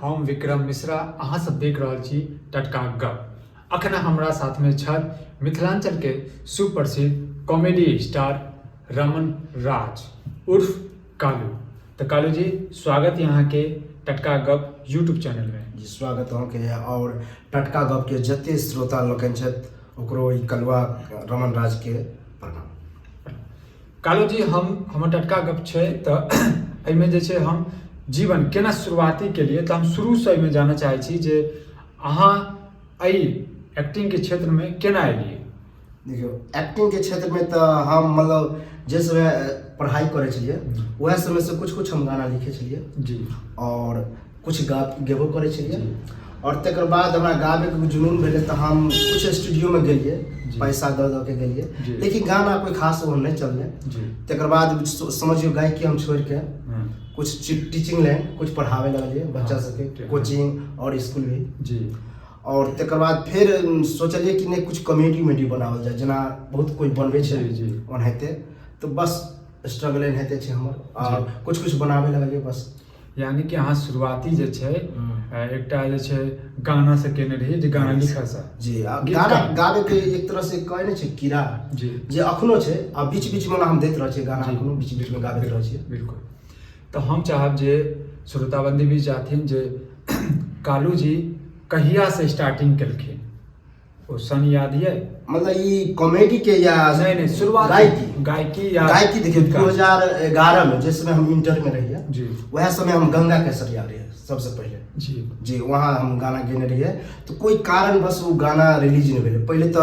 हम विक्रम मिश्रा, अहाँ सब देख रहल छी टटका गप। अखन हमरा साथमे छथि मिथिलांचल के सुप्रसिद्ध कॉमेडी स्टार रमन राज उर्फ कालू। तऽ कालू जी, स्वागत है अहाँके टटका गप यूट्यूब चैनल में। जी, स्वागत अहाँके आओर टटका गप के जते श्रोता लोकनि छथि ओकरो ई कलुआ रमन राज के प्रणाम। कालू जी, हमर टटका गप छै तऽ एहिमे जे छै हम जीवन केना शुरुआती केलिए, तऽ हम शुरूसँ एहिमे जानऽ चाहै छी जे अहाँ एहि एक्टिंगके क्षेत्रमे केना एलियै। देखियौ, एक्टिंगके क्षेत्रमे तऽ हम मतलब जे समय पढ़ाइ करै छलियै वएह समयसँ कुछ कुछ हम गाना लिखै छलियै आओर कुछ गेबो करै छलियै। आओर तकर बाद हमरा गाबैके जुनून भेलै तऽ हम कुछ स्टूडियोमे गेलियै, पैसा दऽ दऽ के गेलियै, लेकिन गाना कोइ खास ओहन नहि चललै। तकर बाद समझियौ गायकी हम छोड़िके कुछ टीचिंग लाइन कुछ पढ़ाबै लगलियै बच्चा सबके, कोचिंग आओर स्कूल भी। आओर तकर बाद फेर सोचलियै कि नहि, कुछ कॉमेडी उमेडी बनाओल जाय, जेना बहुत कोइ बनबै छै ओनाहिते। तऽ बस स्ट्रगल एनाहिते छै हमर, आ कुछ कुछ बनाबै लगलियै बस। यानी कि अहाँ शुरुआती जे छै एकटा जे छै गाना से केने रहियै, जे गाना लिखऽ से। जी, आ गाना गाबैके एक तरह से कहै नहि छै कीड़ा जे अखनो छै, आ बीच बीचमे हम दैत रहै छियै गाना, अखनो बीच बीचमे गाबैत रहै छियै। बिल्कुल। तऽ हम चाहब जे श्रोताबंदी भी चाहथिन जे कालू जी कहिया से स्टार्टिंग केलखिन, ओ सन याद ये? मतलब ई कॉमेडी के या नहीं नहीं, शुरुआत गायकी? गायकी या गायकी। देखियौ, 2011 में जिस समय हम इंटर में रहिए, वह समय हम गंगा केसरिया रहिए सबसे पहले। जी, वहाँ हम गाना गेने रहिए, तो कोई कारणवश वो गाना रिलीज नहीं भेलै। पहले तो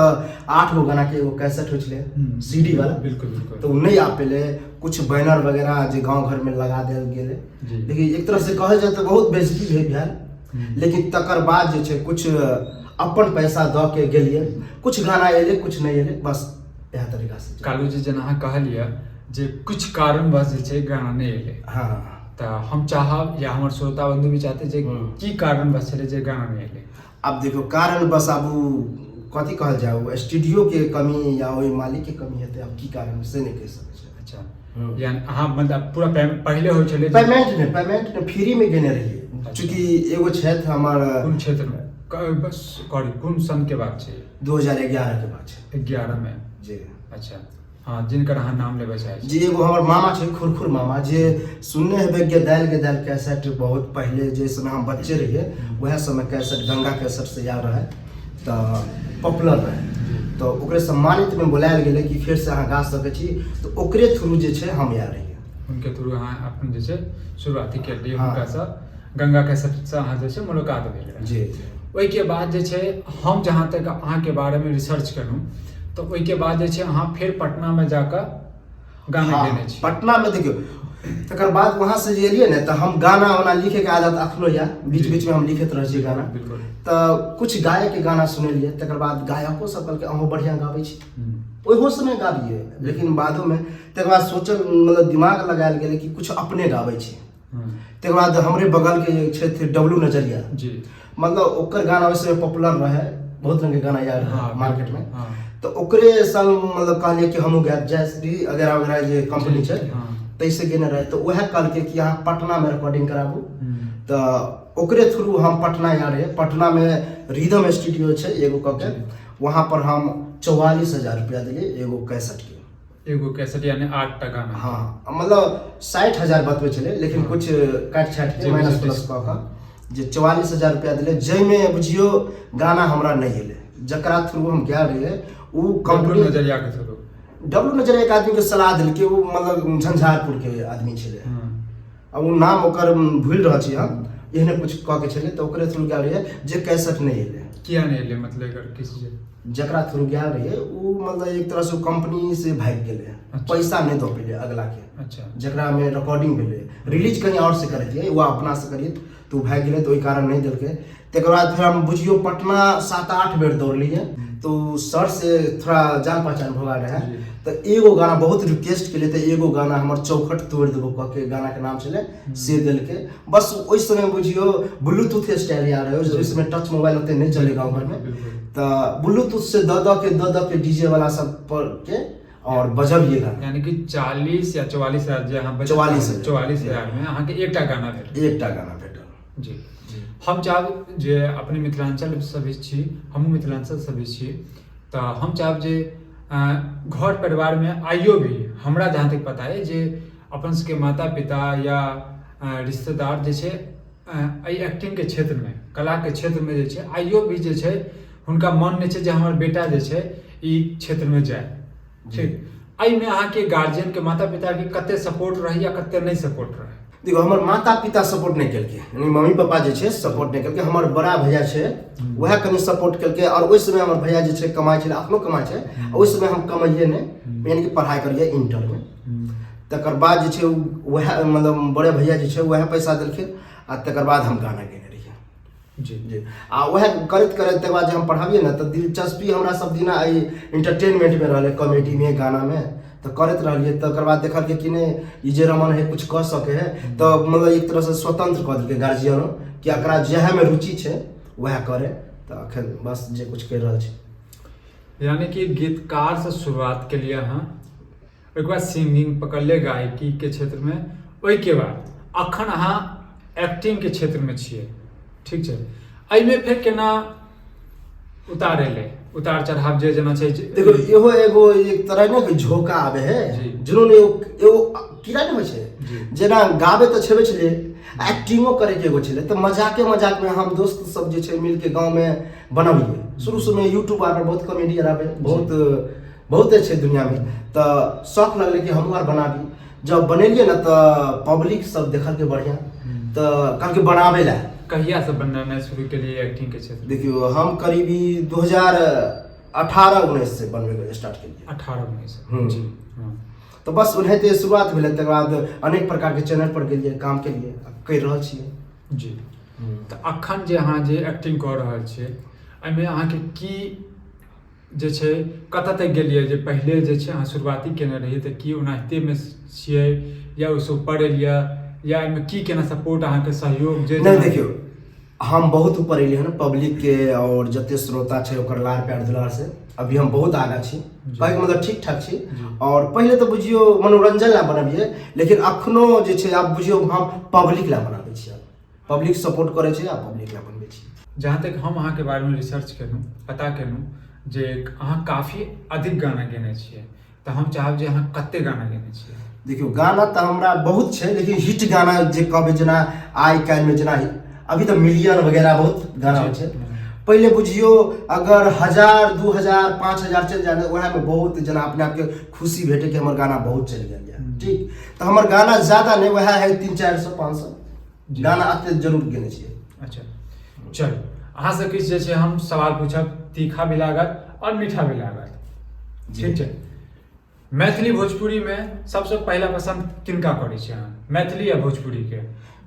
8 गो गाना के एगो कैसेट होइ छलै, सीडी वाला। बिल्कुल बिल्कुल तो नहीं आ पेले, कुछ बैनर वगैरह जे गांव घर में लगा देल गेलै। देखिए, एक तरह से कहल जाए तो बहुत बेइज्जती भेल, लेकिन तकर बाद जे छै कुछ अपन पैसा दऽ के गेलियै, कुछ गाना एलै, कुछ नहि एलै, बस इएह तरीका से। कालू जी, जेना अहाँ कहलियै जे कुछ कारणवश जे छै गाना नहि एलै, तऽ हम चाहब या हमर श्रोता बंधु भी चाहते जे की कारणवश छलै जे गाना नहि एलै? आब देखियौ, कारणवश आब ओ कथी कहल जाय, ओ स्टूडियो के कमी या ओहि मालिक के कमी हेतै, आब की कारण से नहि कहि सकै छै। अच्छा, यानी अहाँ मतलब पूरा पहिले होइ छलै पेमेंट नहि, पेमेंट नहि, फ्री मे गेने रहियै। चूँकि एगो छथि हमर। कोन क्षेत्रमे, बस सॉरी, कोन सन के बात छै? 2011 के बात छै। 11 मे? जी। अच्छा, हाँ, जिनकर अहाँ नाम लेबे चाहै छी। जी, एगो हमर मामा छै, खुरखुर मामा, जे सुनने हेबै गे दालि गे दालि कैसेट, बहुत पहिले जे समय हम बच्चे रहियै वएह समय कैसेट गंगा कैसेट से आयल रहै, तऽ पॉपुलर रहै, तऽ ओकरे सम्मानितमे बोलायल गेलै कि फेरसँ अहाँ गा सकै छी, तऽ ओकरे थ्रू जे छै हम आयल रहियै। हुनके थ्रू अहाँ अपन जे छै शुरुआती केलियै? हुनकासँ गंगा कैसेटसँ अहाँ जे छै मुलाकात भेल रहै? जी। ओहिके बाद जे छै हम जहाँ तक अहाँके बारेमे रिसर्च केलहुँ, तऽ ओहिके बाद जे छै अहाँ फेर पटनामे जाकऽ गाना गेने छी? पटनामे। देखियौ, तकर बाद वहाँ से जे एलियै ने, तऽ हम गाना ओना लिखैके आदत अखनो यऽ, बीच बीचमे हम लिखैत रहै छी गाना। तऽ कुछ गायकके गाना सुनेलियै, तकर बाद गायको सब कहलकै अहूँ बढ़िआँ गाबै छी। ओहो समय गाबियै, लेकिन बादोमे तकर बाद सोचल, मतलब दिमाग लगायल गेलै कि कुछ अपने गाबै छी। तकर बाद हमरे बगलके छथि डब्लू नजरिया, मतलब ओकर गाना ओहि समय पॉपुलर रहै, बहुत रंगके गाना आयल रहै मार्केटमे, तऽ ओकरे संग मतलब कहलियै कि हमहूँ गायब, जयश्री वगैरह वगैरह जे कंपनी छै ताहिसँ गेने रहै, तऽ उएह कहलकै कि अहाँ पटनामे रिकॉर्डिंग कराबू, तऽ ओकरे थ्रू हम पटना आयल रहियै। पटनामे रिदम स्टूडियो छै एगो कऽ के, वहाँ पर हम 44,000 रुपया देलियै एगो कैसेटके। एगो कैसेट, यानी 8 टा गाना? हाँ, मतलब 60,000 बतबै छलै, लेकिन कुछ काटि छाटि के माइनस प्लस कऽ कऽ जे 44,000 रुपया देलै, जाहिमे बुझियौ गाना हमरा नहि एलै। जकरा थ्रू हम गेल रहियै ओ कंपनी नजरिया के थ्रू। डब्लू नजरिया एक आदमीके सलाह देलकै, ओ मतलब झंझारपुरके आदमी छलै, आ ओ नाम ओकर भूलि रहल छी हम, एहने कुछ कऽ के छलै, तऽ ओकरे थ्रू गेल रहियै जे कैसेट नहि एलै। किया नहि एलै? मतलब एकर किछु जे जकरा थ्रू गेल रहियै ओ मतलब एक तरहसँ कंपनी से भागि गेलै, पैसा नहि दऽ पेलै अगला के। जकरा मे रिकॉर्डिंग भेलै, रिलीज कहीं और से करैतियै ओ अपना से करियै, तऽ ओ भागि गेलै, तऽ ओहि कारण नहि देलकै। तकर बाद फेर हम बुझियौ पटना 7-8 बेर दौड़लियै, तऽ ओ सर से थोड़ा जान पहचान भऽ गेल रहै, तऽ एगो गाना बहुत रिक्वेस्ट केलियै, तऽ एगो गाना हमर चौखट तोड़ि देबो कऽ के गानाके नाम छलै, से देलकै। बस ओहि समय बुझियौ ब्लूटूथ स्टाइल आयल रहै, ओहि समय टच मोबाइल ओते नहि चलै गाँव घरमे, तऽ ब्लूटूथ से दऽ दऽ के दऽ दऽ के डीजे वाला सब पर के और बजबियै गाना। यानी कि 40 या 44,000 जे अहाँ 44,000। 44,000 में अहाँके एकटा गाना भेटल? एकटा गाना भेटल। जी। हम चाहब जे अपने मिथिलांचल से भी छी, हमहूँ मिथिलांचल से भी छी, तऽ हम चाहब जे घर परिवारमे आइयो भी हमरा जहाँ तक पता अइ जे अपन सबके माता पिता या रिश्तेदार जे छै एहि एक्टिंगके क्षेत्रमे, कलाके क्षेत्रमे जे छै आइयो भी जे छै हुनका मन नहि छै जे हमर बेटा जे छै ई क्षेत्रमे जाय। ठीक, एहिमे अहाँके गार्जियनके, माता पिताके कते सपोर्ट रहै या कते नहि सपोर्ट रहै? देखो, हमर माता पिता सपोर्ट नहि केलकै, यानी मम्मी पापा जे छै सपोर्ट नहि केलकै। हमर बड़ा भैया छै, वएह कनि सपोर्ट केलकै। आओर ओहि समय हमर भैया जे छै कमाइ छलै, अखनो कमाइ छै। ओहि समय हम कमाइए नहि, यानी कि पढ़ाइ करियै इंटरमे। तकर बाद जे छै वएह मतलब बड़े भैया जे छै वएह पैसा देलखिन आ तकर बाद हम गाना गेने रहियै। जी जी। आ वएह करैत करैत तकर बाद जे हम पढ़ाबियै ने, तऽ दिलचस्पी हमरा सब दिना एहि इंटरटेनमेंटमे रहलै, कॉमेडीमे, गानामे, तऽ करैत रहलियै। तकर बाद देखलकै कि नहि, ई जे रमन है कुछ कऽ सकै है, तऽ मतलब एक तरहसँ स्वतंत्र कऽ देलकै गार्जियनो कि एकरा जएहमे रुचि छै वएह करे। तऽ अखन बस जे कुछ करि रहल छी। यानी कि गीतकार से शुरुआत के लिए अहाँ, ओहिके बाद सिंगिंग पकड़ले गायकी के क्षेत्रमे, ओहिके बाद अखन अहाँ एक्टिंगके क्षेत्रमे छियै। ठीक छै, एहिमे फेर केना उतार एलै, उतार चढ़ाव जे जेना छै? देखो, इहो एगो एक तरह ने कि झोंका आबे है, जुनून, एगो एगो कीड़ा नहि होइ छै। जेना गाबे तऽ छेबे छलियै, एक्टिंगो करैके एगो छलै, तऽ मजाके मजाकमे हम दोस्त सब जे छै मिलके गाँवमे बनबियै। शुरू शुरूमे यूट्यूब आर पर बहुत कॉमेडी आर आबै, बहुत बहुते छै दुनियामे, तऽ शौक लगलै कि हमहूँ आर बनाबी। जब बनेलियै ने तऽ पब्लिक सब देखलकै बढ़िआँ, तऽ कहलकै बनाबै लए। कहिया से बनेनाइ शुरू केलियै एक्टिंग के क्षेत्र? देखियौ, हम करीबी 2018-19 से बनबैके स्टार्ट केलियै। 18-19? हम्म। जी हँ। तऽ बस ओनाहिते शुरुआत भेलै। तकर बाद अनेक प्रकारके चैनल पर गेलियै, काम केलियै, करि रहल छियै। जी, तऽ अखन जे अहाँ जे एक्टिंग कऽ रहल छियै, एहिमे अहाँके की जे छै कतऽ तक गेलियै? जे पहिले जे छै अहाँ शुरुआती केने रहियै, तऽ की ओनाहितेमे छियै या ओहिसँ ऊपर एलियै, या एहिमे की केना सपोर्ट अहाँके सहयोग जे? नहि, देखियौ, हम बहुत ऊपर एलियै हन। पब्लिकके आओर जते श्रोता छै ओकर लाड़ प्यार दुलार से अभी हम बहुत आगाँ छी। कहैके मतलब ठीक ठाक छी। आओर पहिले तऽ बुझियौ मनोरंजन लए बनबियै, लेकिन अखनो जे छै आब बुझियौ हम पब्लिक लए बनाबै छियै। पब्लिक सपोर्ट करै छै आ पब्लिक लए बनबै छी। जहाँ तक हम अहाँके बारेमे रिसर्च केलहुँ, पता केलहुँ जे अहाँ काफी अधिक गाना गेने छियै, तऽ हम चाहब जे अहाँ कते गाना गेने छियै? देखियौ, गाना तऽ हमरा बहुत छै, लेकिन हिट गाना जे कहबै, जेना आइ काल्हिमे जेना अभी तऽ मिलियन वगैरह बहुत गाना होइ छै। पहिले बुझियौ अगर 1000, 2000, 5000 चलि जाय ने, उएहमे बहुत जेना अपने आपके खुशी भेटै कि हमर गाना बहुत चलि गेल यऽ। ठीक, तऽ हमर गाना ज्यादा नहि, उएह है 300-400, 500 गाना एते जरूर गेने छियै। अच्छा, चलू, अहाँसँ किछु जे छै हम सवाल पूछब, तीखा भी लागत आओर मीठा भी लागत। ठीक छै? मैथिली भोजपुरीमे सबसँ पहिला पसन्द किनका करै छी अहाँ, मैथिली या भोजपुरीके?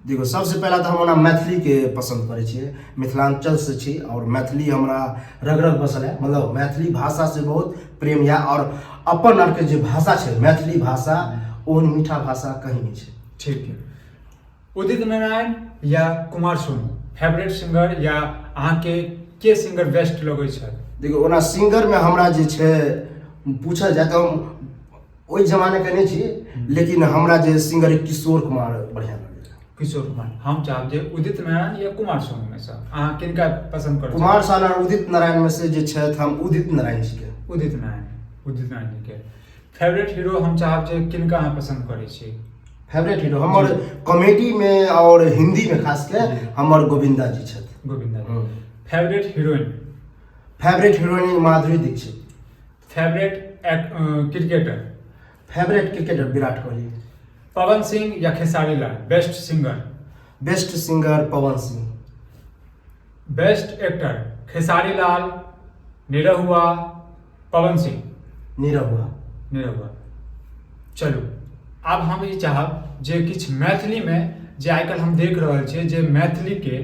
देखियौ, सबसँ पहिला तऽ हम ओना मैथिलीके पसन्द करै छियै। मिथिलाञ्चलसँ छी आओर मैथिली हमरा रग रग बसल है। मतलब मैथिली भाषासँ बहुत प्रेम यऽ, आओर अपन आरके जे भाषा छै मैथिली भाषा, ओहन मीठा भाषा कहीं नहि छै। ठीक है। उदित नारायण या कुमार सोनू फेवरेट सिंगर, या अहाँके के सिंगर बेस्ट लगै छै? देखियौ, ओना सिंगरमे हमरा जे छै पूछल जाय तऽ हम ओहि जमानेके नहि छी, लेकिन हमरा जे सिंगर किशोर कुमार बढ़िआँ लगैए। किशोर कुमार। हम चाहब जे उदित नारायण या कुमार सोनू में से अहाँ किनका पसंद करै? कुमार सानू आओर उदित नारायण में से जे छथि, हम उदित नारायण जीके। उदित नारायण, उदित नारायण जी के। फेवरेट हीरो हम चाहब जे किनका अहाँ पसंद करै छी? फेवरेट हीरो हमर कॉमेडी में और हिंदी में खास के हमर गोविंदा जी छथि। गोविंदा जी। Favourite heroine? Favourite heroine Madhuri Dixit. Favourite cricketer? Favourite cricketer Virat Kohli. Pawan Singh या Khesari Lal best singer? Best singer Pawan Singh. Best actor Khesari Lal, Nirahua, Pawan Singh? Nirahua. Nirahua. चलू, आब हम ई चाहब जे किछु मैथिलीमे जे आइ काल्हि हम देख रहल छियै जे मैथिलीके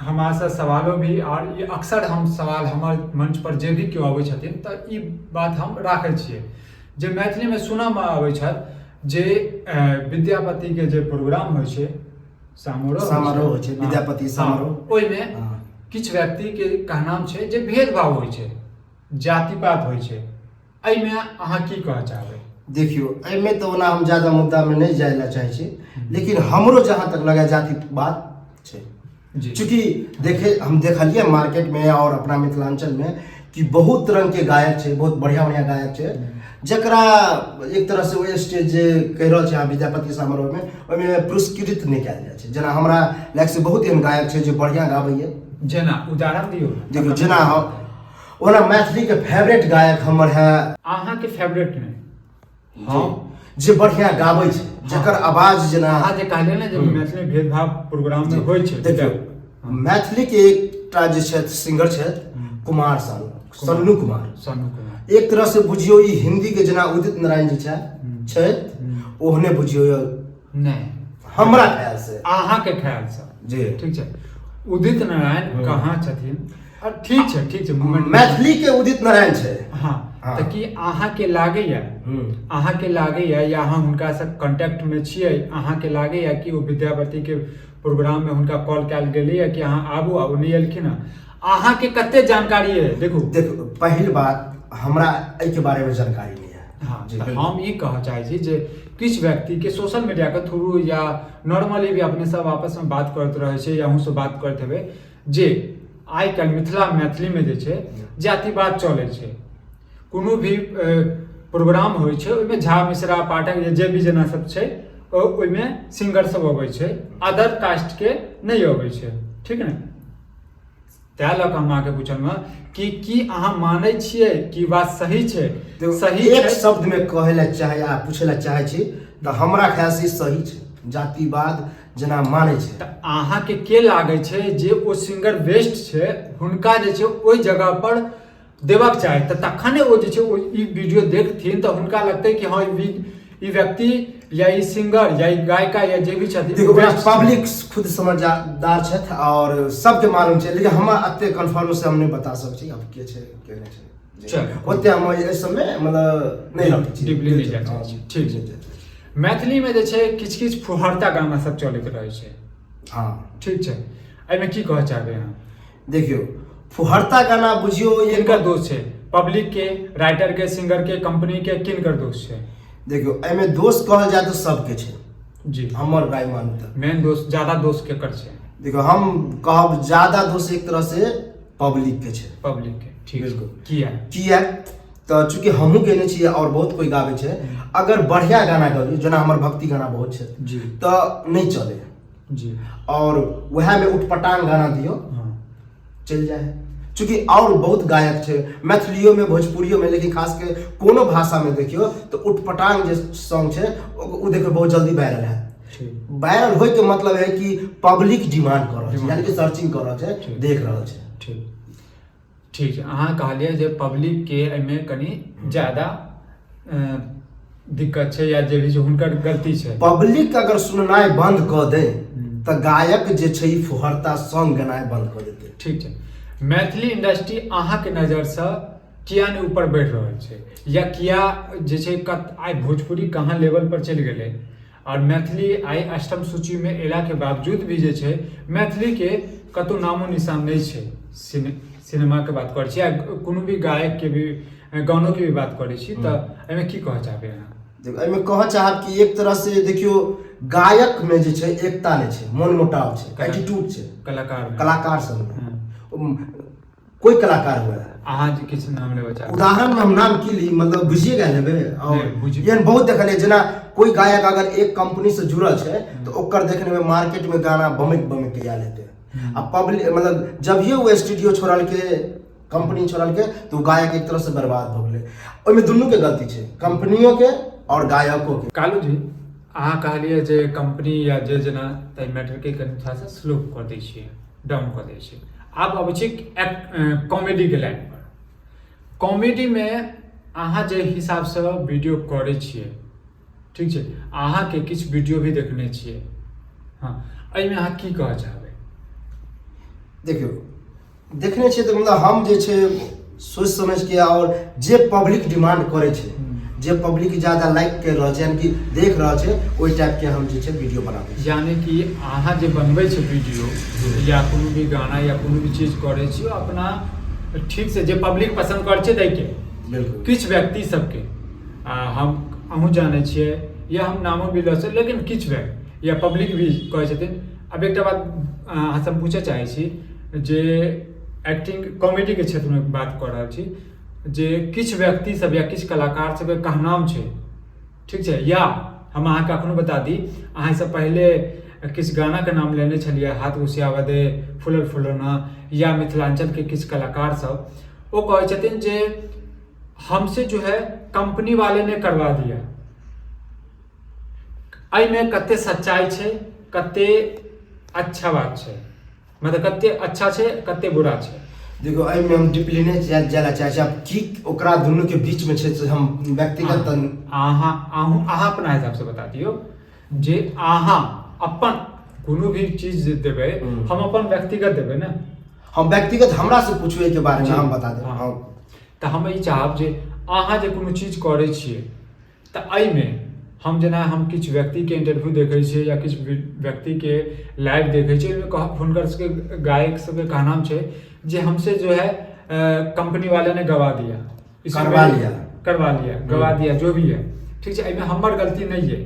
हमरासँ सवालो भी आओर ई अक्सर हम सवाल हमर मंच पर जे भी केओ अबै छथिन तऽ ई बात हम राखै छियै जे मैथिलीमे सुनऽमे अबै छथि जे विद्यापतिके जे प्रोग्राम होइ छै, समारोह। समारोह होइ छै, विद्यापति समारोह। ओहिमे किछु व्यक्तिके कहनाम छै जे भेदभाव होइ छै, जातिपात होइ छै। एहिमे अहाँ की कहऽ चाहबै? देखियौ, एहिमे तऽ ओना हम ज्यादा मुद्दामे नहि जाय लए चाहै छी, लेकिन हमरो जहाँ तक लगै जाति बात छै। जी। चूँकि देखे हम देखलिए मार्केट में और अपना मिथिलांचल में कि बहुत रंग के गायक छै, बहुत बढ़िया बढ़िया गायक छै, जकरा एक तरह से ओ स्टेज जे कहि रहल छै अहाँ विद्यापति समारोह में, ओहिमे पुरस्कृत नहि कयल जाइ छै। जेना हमरा लायक से बहुत एहन गायक छै जे बढ़िया गाबैए। जेना उदाहरण दियौ। देखियौ, जेना हम ओना मैथिली के फेवरेट गायक हमर है। अहाँके फेवरेट नहि, हम जे बढ़िया गाबै छै, जकर आवाज जेना अहाँ जे कहलियै ने जे मैथिली भेदभाव प्रोग्राम में होइ छै। देखियौ, मैथिली के एकटा जे छथि सिंगर छथि कुमार सानू, सन्नू कुमार। सन्नू कुमार। एक तरह से बुझियौ ई हिंदी के जेना उदित नारायण जी छथि, ओहने बुझियौ। नहि, हमरा ख्याल से, अहाँके ख्याल से जी। ठीक छै। उदित नारायण कहाँ छथिन? आ ठीक छै, ठीक छै, moment। Maithili के उदित नारायण छै। हाँ। हाँ। तऽ की अहाँके लागैया, अहाँके लागैया या अहाँ हुनकासँ कॉन्टैक्ट में छियै, अहाँके लागैया कि ओ विद्यापति के प्रोग्राम में हुनका कॉल कयल गेलैया कि अहाँ आबू, आ ओ नहि एलखिन हँ? अहाँके कते जानकारी है? देखू, देखू, पहिल बात हमरा एहिके बारे में जानकारी नहीं है। हाँ, जी, तऽ बिल्कुल। हम ई कहऽ चाहै छी जे किछु व्यक्तिके सोशल मीडियाके थ्रू या नॉर्मली भी अपने सब आपसमे बात करैत रहै छै, या अहूँ सब बात करैत हेबै जे आइ काल्हि मिथिला मैथिलीमे जे छै जातिवाद चलै छै। कोनो भी प्रोग्राम होइ छै, ओहिमे झा, मिश्रा, पाठक जे भी जेना सब छै, ओहिमे सिंगर सब अबै छै, अदर कास्टके नहि अबै छै, ठीक ने? तैं लऽ कऽ हम अहाँके पुछलहुँ हँ कि की अहाँ मानै छियै कि बात सही छै? देखो, सही एक छै। शब्द में कहै लए चाहे आ पूछै लए चाहे छी तऽ हमरा ख्याल से ई सही छै, जातिवाद जेना मानै छै। तऽ अहाँके के लागै छै जे ओ सिंगर वेस्ट छै, हुनका जे छै ओहि जगह पर देबाक चाही, तऽ तखने ओ जे छै ओ ई वीडियो देखथिन तऽ हुनका लगतै कि हँ, ई व्यक्ति या ई सिंगर या ई गायिका या जे भी छथिन। देखो, ओकरा best छै। पब्लिक खुद समझदार छथि और सबके मालूम छै, लेकिन हमरा एते कन्फर्म से हम नहि बता सकै छी आब के छै के नहि छै। चलू। ओते हम एहि सबमे मतलब नहि रखै छी। Deeply नहि जाइ छी। ठीक छै। मैथिलीमे जे छै किछु किछु फुहरता गाना सब चलैत रहै छै। हाँ। ठीक छै, एहिमे की कहऽ चाहबै अहाँ? देखियौ, फुहरता गाना बुझियौ एक किनकर दोष छै? पब्लिक के, राइटर के, सिंगर के, कंपनी के, किनकर दोष छै? देखियौ, एहिमे दोष कहल जाय तऽ सबके छै। जी। हमर राय मानू तऽ मेन दोष, ज्यादा दोष केकर छै? देखियौ, हम कहब ज्यादा दोष एक तरह से पब्लिक के छै। पब्लिक के, ठीक। बिल्कुल। किया? किया तऽ चूँकि हमहूँ गेने छियै और बहुत कोइ गाबै छै, अगर बढ़िया गाना गबियौ, जेना हमर भक्ति गाना बहुत छै, तऽ नहि चले। और वएह में उटपटांग गाना दियौ, चलि जाइ है। चूँकि और बहुत गायक छै मैथिलियो में, भोजपुरियो में, लेकिन खास के कोनो भाषा में देखियौ तऽ उटपटांग जे सॉन्ग छै ओ देखियौ बहुत जल्दी वायरल है। वायरल होय के मतलब है कि पब्लिक डिमांड कर रहल छै, यानी कि सर्चिंग कर रहल छै, देख रहल छै। ठीक ठीक छै। अहाँ कहलियै जे पब्लिकके एहिमे कनि ज्यादा दिक्कत छै या जे भी छै हुनकर गलती छै। पब्लिक अगर सुननाइ बंद कऽ दे तऽ गायक जे छै ई फुहरता सॉन्ग गेनाइ बंद कऽ देतै। ठीक छै। मैथिली इंडस्ट्री अहाँके नजरसँ किया नहि ऊपर बढ़ि रहल छै, या किया जे छै आइ भोजपुरी कहाँ लेवल पर चलि गेलै और मैथिली आइ अष्टम सूचीमे अयलाके बावजूद भी जे छै मैथिलीके कतहु नामो निशान नहि छै? सिनेमाके बात करै छी आ कोनो भी गायकके भी गानोके भी बात करै छी, तऽ एहिमे की कहऽ चाहबै अहाँ? देखो, एहिमे कहऽ चाहब कि एक तरह से देखियौ, गायक में जे छै एकता नहि छै, मन मोटाव छै, एटीट्यूड छै। कलाकार मे। कलाकार सब में। कोई कलाकार हुए। अहाँ जे किछु नाम लेबऽ चाहबै। उदाहरण में हम नाम की ली, मतलब बुझिए गेल हेबै। और नहि, एहन बहुत देखलियै, जेना कोई गायक अगर एक कंपनी से जुड़ल छै तऽ ओकर देखने में मार्केट में गाना बमक बमक के आयल हेतै, आ पब्लिक मतलब जभिये ओ स्टूडियो छोड़लके, कंपनी छोड़लके, तऽ ओ गायक एक तरह से बर्बाद भऽ गेलै। ओहिमे दुनू के गलती छै, कंपनियो के और गायको के। कालू जी, अहाँ कहलियै जे कंपनी या जे जेना, ताहि मैटरके कनि थोड़ा सा स्लो कऽ दै छियै, डाउन कऽ दै छियै। आब अबै छी कॉमेडीके लाइन पर। कॉमेडीमे अहाँ जे हिसाबसँ वीडियो करै छियै, ठीक छै, अहाँके किछु वीडियो भी देखने छियै, हँ, एहिमे अहाँ की कहऽ चाहबै? देखियौ, देखने छियै तऽ मतलब हम जे छै सोचि समझि के, आओर जे पब्लिक डिमांड करै छै, जे पब्लिक ज्यादा लाइक कर रहल छै, यानी कि देख रहल छै, ओहि टाइप के हम जे छै वीडियो बनाबै छी। यानी कि अहाँ जे बनबै छै वीडियो या कोनो भी गाना या कोनो भी चीज करै छी, ओ अपना ठीक से जे पब्लिक पसन्द करै छै दैके। बिल्कुल। किछु व्यक्ति सबके आ हम अहूँ जानै छियै या हम नामो भी लऽ सकै, लेकिन किछु व्यक्ति या पब्लिक भी कहै छथिन। आब एकटा बात अहाँसँ हम पूछऽ चाहै छी जे एक्टिंग कॉमेडीके क्षेत्रमे बात कऽ रहल छी जे किछु व्यक्ति सब या किछु कलाकार सबके कहनाम छै, ठीक छै, या हम अहाँके अखनो बता दी, अहाँसँ पहिले किछु गानाके नाम लेने छलियै, हाथ घुसियाबऽ दे, फुलल फुलौना, या मिथिलाञ्चलके किछु कलाकार सब ओ कहै छथिन जे हमसे जो है कंपनी वाले ने करवा दिया। एहिमे कते सच्चाइ छै, कते अच्छा बात छै, मतलब कते अच्छा छै कते बुरा छै? देखो, एहिमे हम डीपली नहि जाय ला चाहै छी। आब की ओकरा दुनू के बीच में छै से हम व्यक्तिगत तऽ अहाँ अहूँ अहाँ अपना हिसाबसँ बता दियौ जे अहाँ अपन कोनो भी चीज जे देबै, हम अपन व्यक्तिगत देबै ने। हम व्यक्तिगत, हमरा से पूछू एहिके बारे में, हम बता देब। हाँ। तऽ हम ई चाहब जे अहाँ जे कोनो चीज करै छियै तऽ एहिमे हम जेना हम किछु व्यक्तिके इंटरव्यू देखै छियै या किछु व्यक्तिके लाइव देखै छियै, ओहिमे कह हुनकर सबके गायक सबके कहनाम छै जे हमसे जो है कंपनी वाले ने गवा दिया, इसमें करवा लिया। करवा लिया, गवा दिया, जो भी है, ठीक छै, एहिमे हमर गलती नहि है,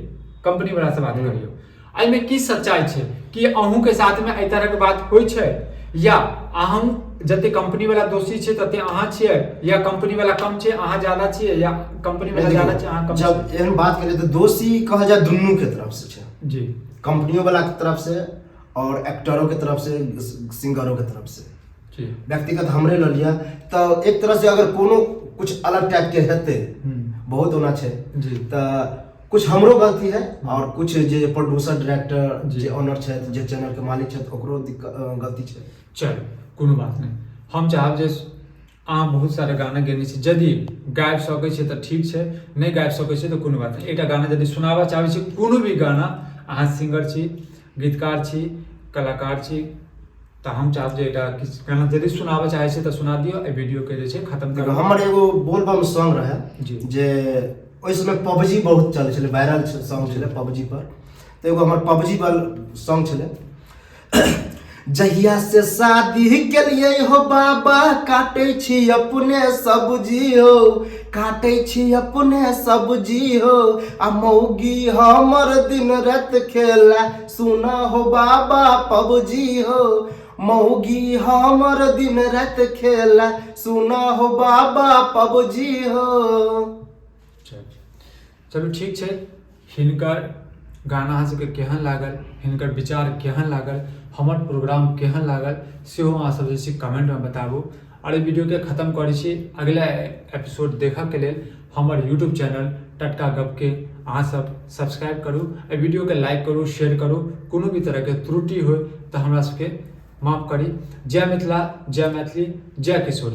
कंपनी वाला से बात करियौ। एहिमे की सच्चाइ छै? कि अहूँके साथमे एहि तरहके बात होइ छै, या अहूँ जते कंपनी वाला दोषी छै तते अहाँ छियै, या कंपनी वाला कम छै अहाँ ज्यादा छियै, या कंपनी वाला ज्यादा छै अहाँ कम? जब एहन बात करिए तऽ दोषी कहल जाय दुनू के तरफ से छै। कंपनियों वाला के तरफ से और एक्टरों के तरफ से, सिंगरों के तरफ से। व्यक्तिगत हमरे लऽ लिअ तऽ एक तरह से अगर कोनो कुछ अलग टाइप के हेतै, बहुत ओना छै, तऽ कुछ हमरो गलती है और कुछ जे प्रोड्यूसर, डायरेक्टर, जे ऑनर छथि, जे चैनल के मालिक छथि, ओकरो गलती छै। चलू, कोनो बात नहि। हम चाहब जे अहाँ बहुत सारा गाना गेने छी, यदि गाबि सकै छियै तऽ ठीक छै, नहि गाबि सकै छियै तऽ कोनो बात नहि, एकटा गाना यदि सुनाबऽ चाहै छी, कोनो भी गाना। अहाँ सिंगर छी, गीतकार छी, कलाकार छी, तऽ हम चाहब जे एकटा किछु गाना यदि सुनाबऽ चाहै छियै तऽ सुना दियौ। एहि वीडियोके जे छै खत्म देखियौ, करब। हमर एगो बोलबम सॉन्ग रहै जे ओहि समय पबजी बहुत चलै छलै, वायरल सॉन्ग छलै पबजी पर, तऽ एगो हमर पबजी पर सॉन्ग छलै। जहिया से शादी केलियै हो बाबा, काटै छी अपने सब्जी हो, काटै छी अपने सब्जी हो, आ मौगी हमर दिन राति खेला सुना हो बाबा पबजी हो, मौगी हमर दिन राति खेला सुना हो बाबा पबजी हो। चलू, ठीक छै। हिनकर गाना अहाँ सबके केहन लागल, हिनकर विचार केहन लागल, हमर प्रोग्राम केहन लागल, सेहो अहाँ सब जे छै कमेंटमे बताबू। आओर एहि वीडियोके खत्म करै छी। अगिला एपिसोड देखऽके लेल हमर यूट्यूब चैनल टटका गपके अहाँ सब सब्सक्राइब करू, एहि वीडियोके लाइक करू, शेयर करू। कोनो भी तरहके त्रुटि होय तऽ हमरा सबके माफ करी। जय मिथिला, जय मैथिली, जय किशोरी।